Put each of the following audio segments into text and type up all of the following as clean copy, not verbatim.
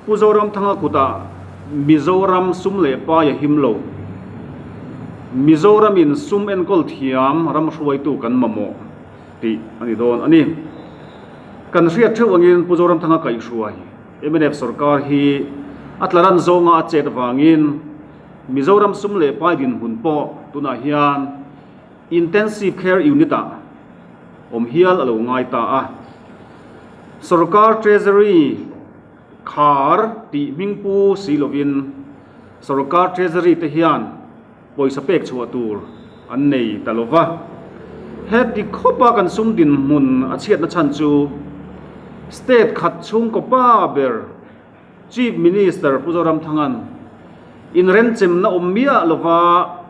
Pu Zoramthanga kutah Mizoram sum leh pai a him lo. Mizoramin sum enkawl thiam ram hruaitu kan mamawh tih a ni dawn a ni. Kan hriat theuh angin Pu Zoramthanga kaihhruai mnf sorkar hi a tla ran zawnga a chet vangin Mizoram sum leh pai dinhmun pawh tunah hian Intensive Care Unit-ah awm hial a lo ngai ta a. Sorkar Treasury khar tih hming pu si lovin Sorkar Treasury te hian pawisa pek chhuah tur an nei ta lo va. Heti khawpa kan sum dinhmun a chhiatna chhan chu State khat chhungkaw pa ber Chief Minister Pu Zoramthanga'n inrenchemna awm miah lova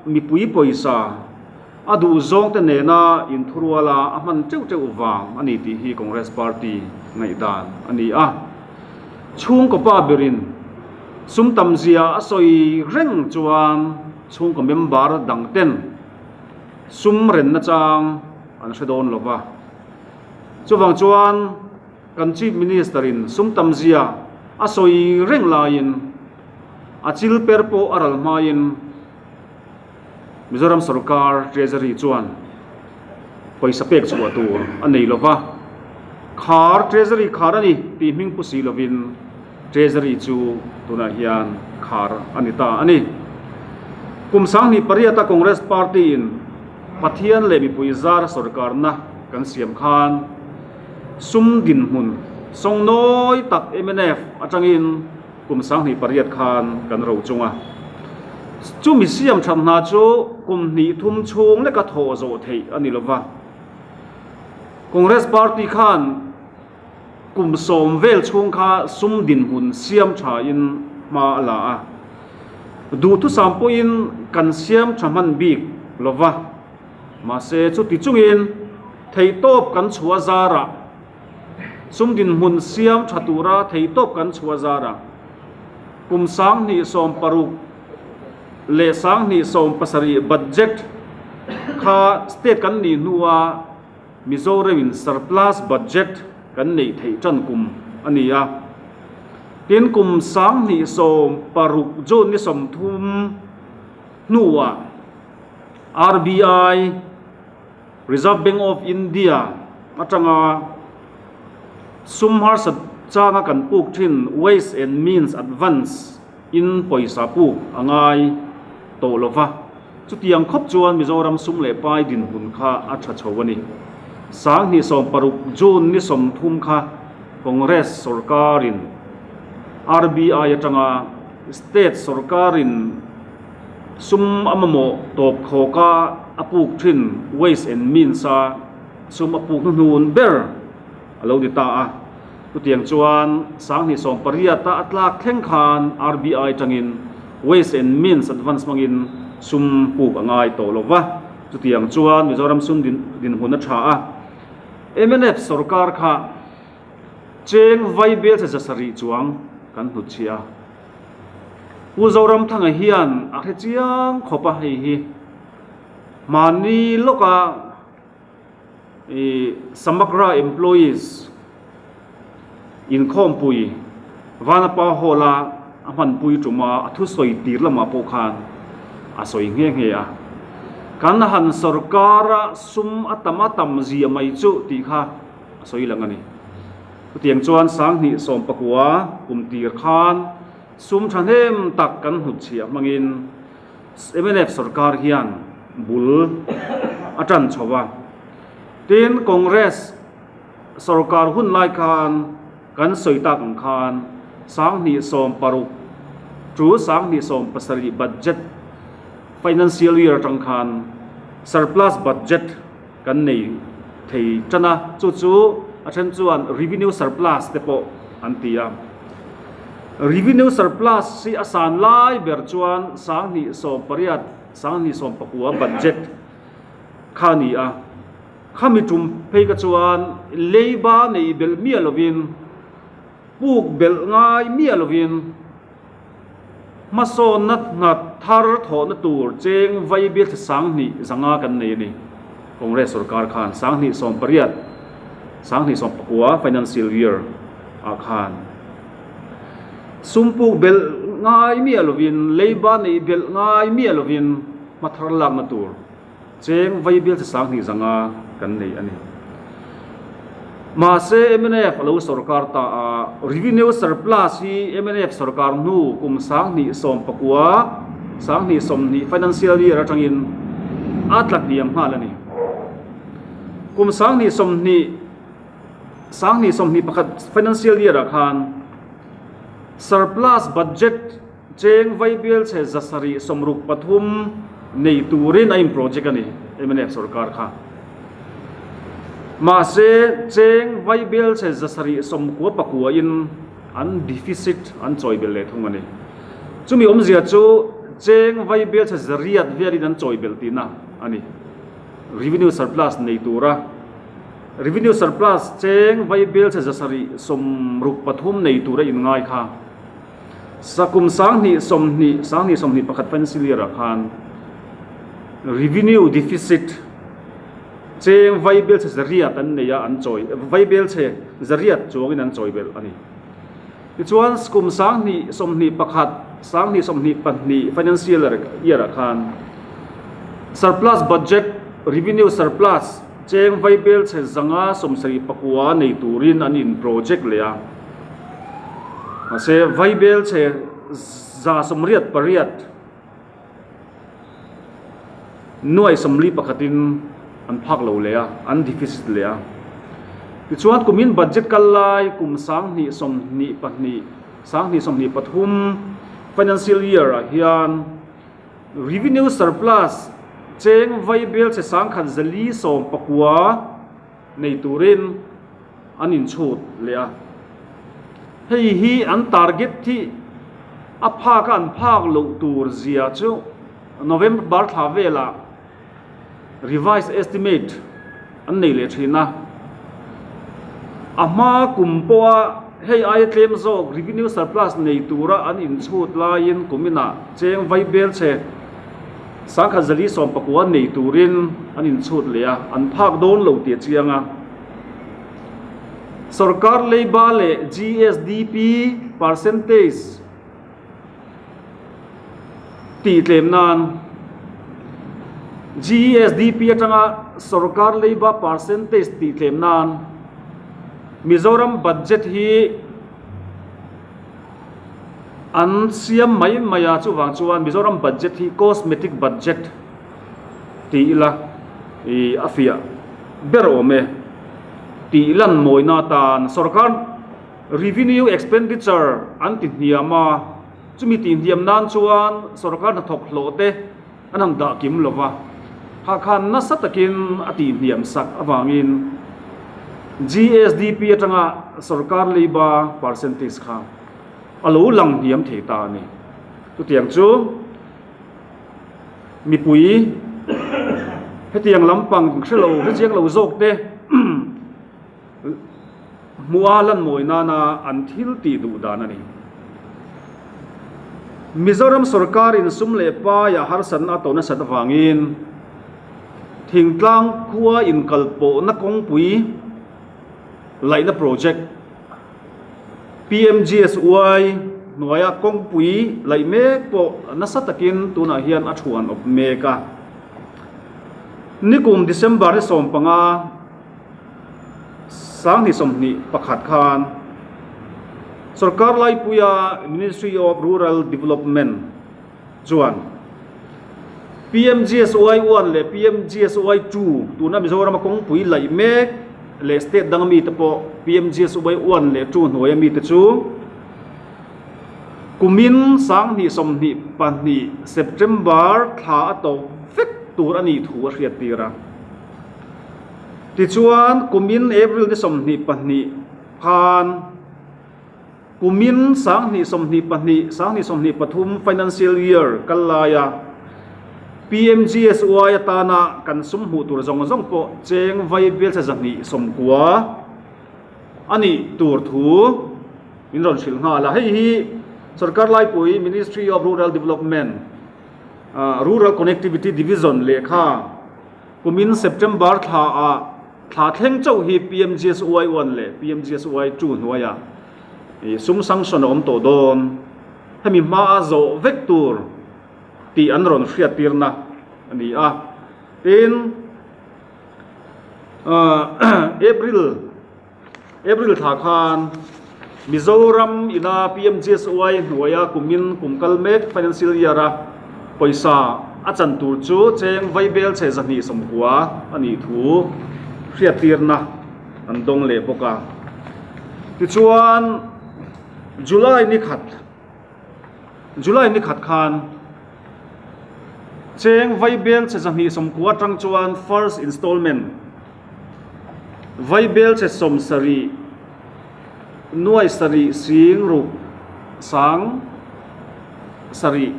mipui pawisa a duh zawngte nena inthuruala a hman teuh teuh vang a ni tih hi Congress Party ngaihdan a ni a. Chhungkaw pa berin sum tam zia a sawi reng chuan chhungkaw member dangten sum renna chang an hre dawn lova. Chuvang chuan Kan Chief Minister in sum tam zia a sawi reng laiin a chil per pawh a ral hmain Mizoram sorkar Treasury chuan pawisa pek chhuah tur a nei lo va, khar Treasury khar a ni tih hming pu si lovin Treasury chu tunah hian khar a ni ta a ni. Kum 28 a Congress Party in Pathian leh mipui zar sorkarna kan siam khan Sum dinhmun sawngnawi tak mnf atangin kum 28 khan kan ro chung a. Chumi siam that hna chu kum hnih thum chhung leka thawh zawh theih a ni lova. Congress Party khan kum 10 vel chhung kha sum dinhmun siam tha in hma a la a. Duhthusam pawhin kan siam tha hman bik lova. Mahse, chuti chungin theihtawp kan chhuah zarah, sum dinhmun siam tha tura theihtawp kan chhuah zarah kum 2016 leh 2017 budget kha state kan nih hnua Mizoramin surplus budget kan neih theih tan kum a ni a. Tin, kum 2016 June ni 30 hnuah, RBI, Reserve Bank of India, atanga sum harsat changa kan puk thin Ways and Means Advance in pawisa puk a ngai tawh lo va, chutiang khawp chuan Mizoram sum leh pai dinhmun kha a tha chho a ni. 2016 June ni 30 kha Congress sorkarin RBI atanga State sorkarin Sum a mamawh tawp khawka a puk thin Ways and Means a sum a puk hnuhnun ber a lo ni ta a. Chutiang chuan 2018 a a tlak thleng khan RBI tangin Ways and Means Advance hmangin sum puk a ngai tawh lo va. Chutiang chuan Mizoram sum dinhmun a tha a. Mnf sorkar kha cheng vaibel che 700 chuang kan hnutchhiah a. Pu Zoramthanga hian a hre chiang khawp a, hei hi mahni lawka ih Samagra employees inkhawmpui Vanapa Hall a a hmanpui tuma a thusawi tir lamah pawh khan a sawi nghe nghe a, kan han sorkara sum a tam a tam zia mai chu tih kha a sawi lang a ni. Chutiang chuan 2019 kum tir khan sum thahnem tak kan hnutchhiah hmangin mnf sorkar hian bul a tan chho a. Tin, Congress sorkar hun lai khan kan sawi tak ang khan 2016 to 2017 budget financial year atang khan surplus budget kan nei thei tan a, chu chu a then chuan revenue surplus te pawh an ti a. Revenue surplus hi a san lai ber chuan 2018, 2019 budget kha a ni a. Khami tum phei kha chuan leiba nei belh miah lovin, puk belh ngai miah lovin, Hmasawnna hna thar thawhna tur cheng vai bial thla 2500 kan nei a ni. Congress sorkar khan 2018, 2019 financial year ah khan. Sum puk belh ngai miah lovin, leiba neih belh ngai miah lovin hma thar lakna tur cheng vaibial chi 2000 zanga kan nei a ni. Mahse, mnf a lo sorkar ta a, revenue surplus hi mnf sorkar hnu kum 2019, 2020 financial year atangin a tla hniam nghal a ni. Kum 2020, 2021 financial year ah khan surplus budget cheng vaibial chhe 763 nei turin a in project a ni mnf sorkar kha. Mahse cheng vaibial chhe 799 in an deficit an chawi belh leh thung a ni. Chumi awmzia chu cheng vaibial chhe 800 velin an chawi belh tihna a ni. Revenue surplus nei tura Revenue surplus cheng vaibel che 763 nei tura inngai kha sakum 2020, 2021 financial year ah khan revenue deficit cheng vaibel che 800 an nei a, an chawi vaibel che 800 chuangin an chawi belh a ni. Tichuan kum 2021, 2022 financial year ah khan surplus budget revenue surplus cheng vaibel chhe 579 nei turin an in project leh a. Mahse vaibel chhe 188 Nuai 41 in an phak lo leh a, an deficit leh a. Tichuan kumin budget kal lai kum 2022, 2023 financial year ah hian revenue surplus cheng vaibel che 1119 nei turin an inchhut leh a. Hei hi an target hi a phak a an phak loh tur zia chu November thla velah revised estimate an nei leh thin a. A hma kum pawha hei aia tlem zawk revenue surplus nei tura an inchhut laiin kuminah cheng vaibel che 1119 nei turin an inchhut leh a, an phak dawn lo tih a chiang a. Sorkar leiba leh GSDP percentage tih tlem nan GSDP atanga sorkar leiba percentage tih tlem nan Mizoram budget hi an siam mai mai a, chuvang chuan Mizoram budget hi cosmetic budget tih ila ih a fiah ber awm e tih lan mawina atan sorkar revenue expenditure an ti hniam a, chumi tih hniam nan chuan sorkar hnathawk hlawh te an han dah kim lo va, ha khan nasa takin a tih hniam sak avangin GSDP atanga sorkar leiba percentage kha a lo lang hniam thei ta a ni. Chutiang chu mipui hetiang lampang hrelo hrechiang lo zawk te Hmuha lan mawi nana an thil tih duh dan a ni. Mizoram sorkarin sum leh paia harsatna a to nasat avangin thingtlang khua inkalpawhna kawngpui laihna project PMGSY hnuaia kawngpui laih mek pawh nasa takin tunah hian a thuan awp mek a. Nikum December ni 15, 2021 khan sorkar laipuia Ministry of Rural Development chuan PMGSY 1 leh PMGSY 2 tuna Mizorama kawngpui laih mek leh state danga mite pawh PMGSY 1 leh 2 hnuaia mite chu kumin 2022 September thla a tawp vek tur a nih thu a hriattir a. Tichuan, kumin April ni 22 khan kumin 2022, 2023 financial year kal laia PMGSY atana kan sum hmuh tur zawng zawng pawh cheng vai bialchhe 290 a nih tur thu min rawn hrilh nghal a. Hei hi Sorkar Laipui Ministry of Rural Development, Rural Connectivity Division lehkha Kumin September thla ah thla thleng chauh hi PMGSY 1 leh PMGSY 2 hnuaiah Sum sanction a awm tawh dawn, hemi hmaa zawh vek tur tih an rawn hriattirna a ni a. Tin, April April thla khan Mizoram ina PMGSY hnuaia kumin kum kal mek financial year a pawisa a chan tur chu cheng vaibel chhe 290 a nih thu hriattirna an dawng leh bawk a. Tichuan July ni khat July ni khat khan cheng vaibel chhe 290 atang chuan first installment Vaibel che 70 nuai sarih sing ruk sang sarih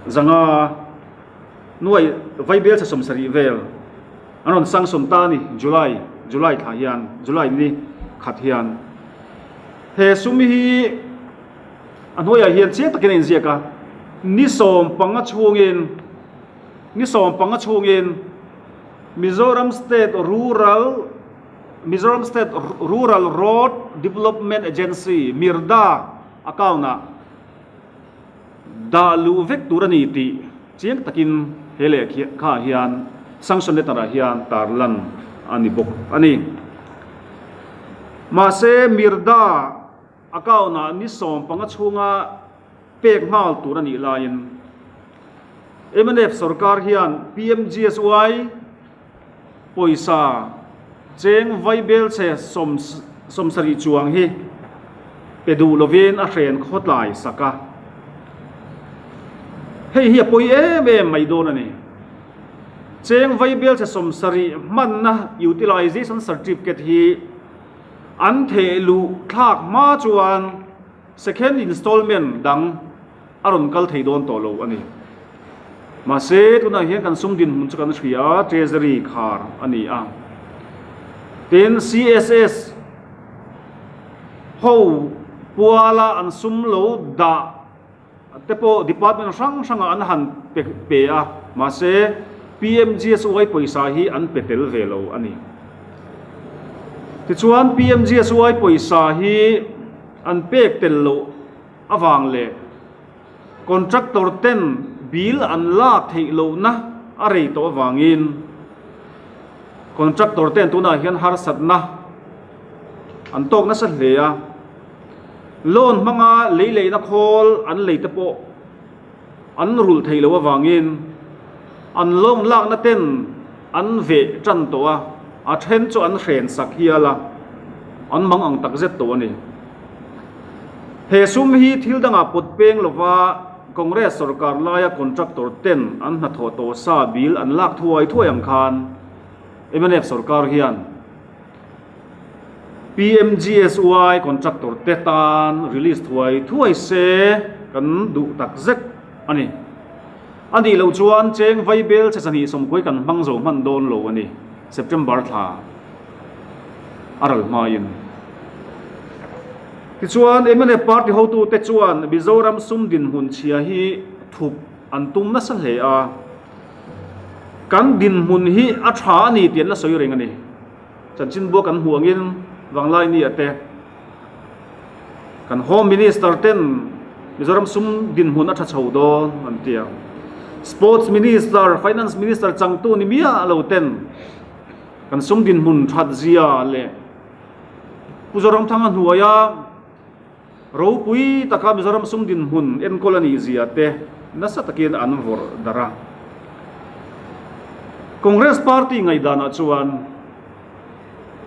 zanga nuai vaibel che 70 vel an rawn sanction ta a ni July July thla hian July ni khat hian he sum hi a hnuaiah hian chiang takin a inziak a ni 15 chhungin ni 15 chhungin Mizoram State Rural Mizoram State Rural Road Development Agency, MIRDA, account-ah dah luh vek tur a ni tih chiang takin he lehkha hian sanction letter-ah hian tarlan a ni bawk a ni. Mahse, MIRDA account-ah ni 15 chhunga pek nghal tur a nih laiin mnf sorkar hian PMGSY pawisa cheng vaibel chhe 70 chuang hi pe duh lovin a hren khawtlai sak a. Hei hi a pawi em em mai dawn a ni. Cheng vaibel chhe 70 hmanna utilization certificate hi an theh luh thlak hma chuan Second installment dang a rawn kal thei dawn tawh lo a ni. Mahse, tunah hian kan sum dinhmun chu kan hria a, Treasury khar a ni a. Tin, CSS ho puala an sum lo dah te pawh department hrang hrangah an han pe pe a, mahse PMGSY pawisa hi an pe tel ve lo a ni. Tichuan PMGSY pawisa hi an pek tel loh avang leh contractor ten bill an lak theih lohna a rei tawh avangin contractor ten tunah hian harsatna an tawk nasa hle a. Loan hmanga lei leihna khawl an lei te pawh an rulh theih loh avangin an loan lakna ten an veh tan tawh a, a then chu an hren sak hial a, an mang ang tak zet tawh a ni. He sum hi thil dangah pawt peng lova Congress sorkar laia contractor ten an hnathawh tawh sa bill an lak thuai thuai ang khan mnf sorkar hian PMGSY contractor te tan release thuai thuai se kan duh tak zet a ni. A nih loh chuan cheng vaibel che 220 kan hmang zo hman dawn lo a ni, September thla a ral hmain. Tichuan mnf party hotute chuan Mizoram sum dinhmun chhia hi thup an tum nasa hle a, kan dinhmun hi a tha a ni tih an la sawi reng a ni. Chanchinbua kan hmuh angin Vanglaini a te kan Home Minister ten Mizoram sum dinhmun a tha chho dawn an ti a. Sports Minister, Finance Minister changtu ni miah lo ten kan sum dinhmun that zia leh Pu Zoramthanga hnuaia Ropui taka Mizoram sum dinhmun enkawl a nih zia te nasa takin an vawrh darh a. Congress party ngaihdanah chuan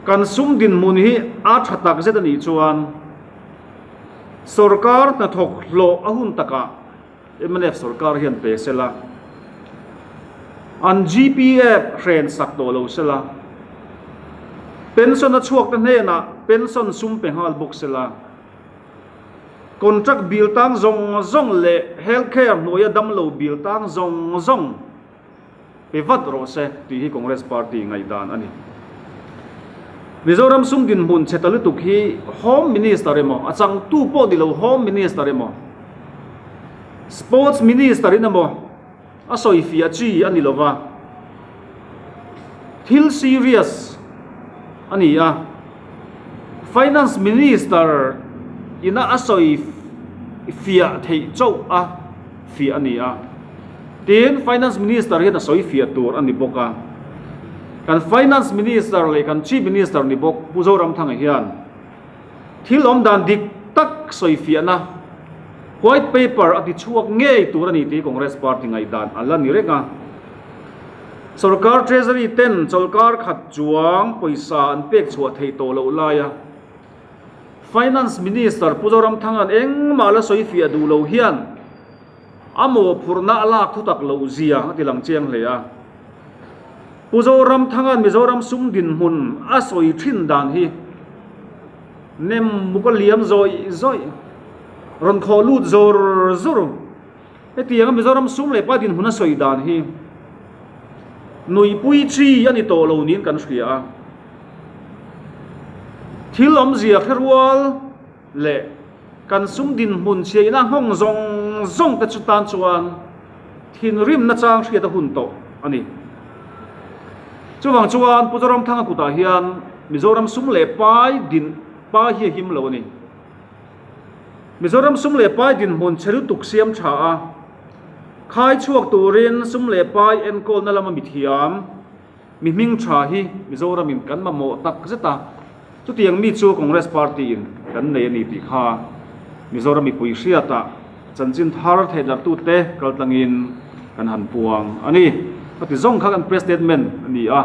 kan sum dinhmun hi a tha tak zet a nih chuan sorkar hnathawk hlawh a hun takah mnf sorkar hian pe sela, an GPF hren sak tawh lo sela, pension a chhuak te hnenah pension sum pe nghal bawk sela, contract bill tang zawng zawng leh health care hnuaia damlo bill tang zawng zawng pe vat rawh se tih hi Congress party ngaihdan a ni. Mizoram sum dinhmun chhe ta lutuk hi Home Minister emaw, a changtu pawh ni lo Home Minister emaw, Sports Minister in emaw a sawi fiah chi a ni lo va, thil serious a ni a. Finance Minister. ina a sawi fiah theih chauh a fiah a ni a. Tin, Finance Minister hian a sawi fiah tur a ni bawk a. Kan Finance Minister leh kan Chief Minister ni bawk Pu Zoramthanga hian thil awm dan dik tak sawi fiahna White Paper a ti chhuak ngei tur a ni tih Congress Party ngaihdan a la ni reng a. Sorkar Treasury ten chawlkar khat chuang pawisa an pek chhuah theih tawh loh laia Finance Minister Pu Zoramthanga'n engmah la sawi fiah duh lo hian a mawhphurhna a lak thu tak loh zia a ti lang chiang hle a. Pu Zoramthanga'n Mizoram sum dinhmun a sawi thin dan hi nem muk a liam zawih zawih, rawn khawh lut zawr zawr. Hetianga Mizoram sum leh pa dinhmun a sawi dan hi nuihpui chi a ni tawh lo niin kan hria a. Thil awmzia hre rual leh kan sum dinhmun chhiaina nghawng zawng zawng te chu tan chuan thinrimna chang hriat a hun tawh a ni. Chuvang chuan Pu Zoramthanga kutah hian Mizoram sum leh pai din pai hi a him lo a ni. Mizoram sum leh pai dinhmun chhe lutuk siam tha a, khai chhuak turin sum leh pai enkawlna lama mithiam, mi hming tha hi Mizoramin kan mamawh tak zet a, chutiang mi chu Congress Party in kan nei a ni tih kha Mizoram mipui hriatah chanchin thar theihdarhtute kaltlangin kan han puang a ni. Ka ti zawng kha kan press statement a ni a.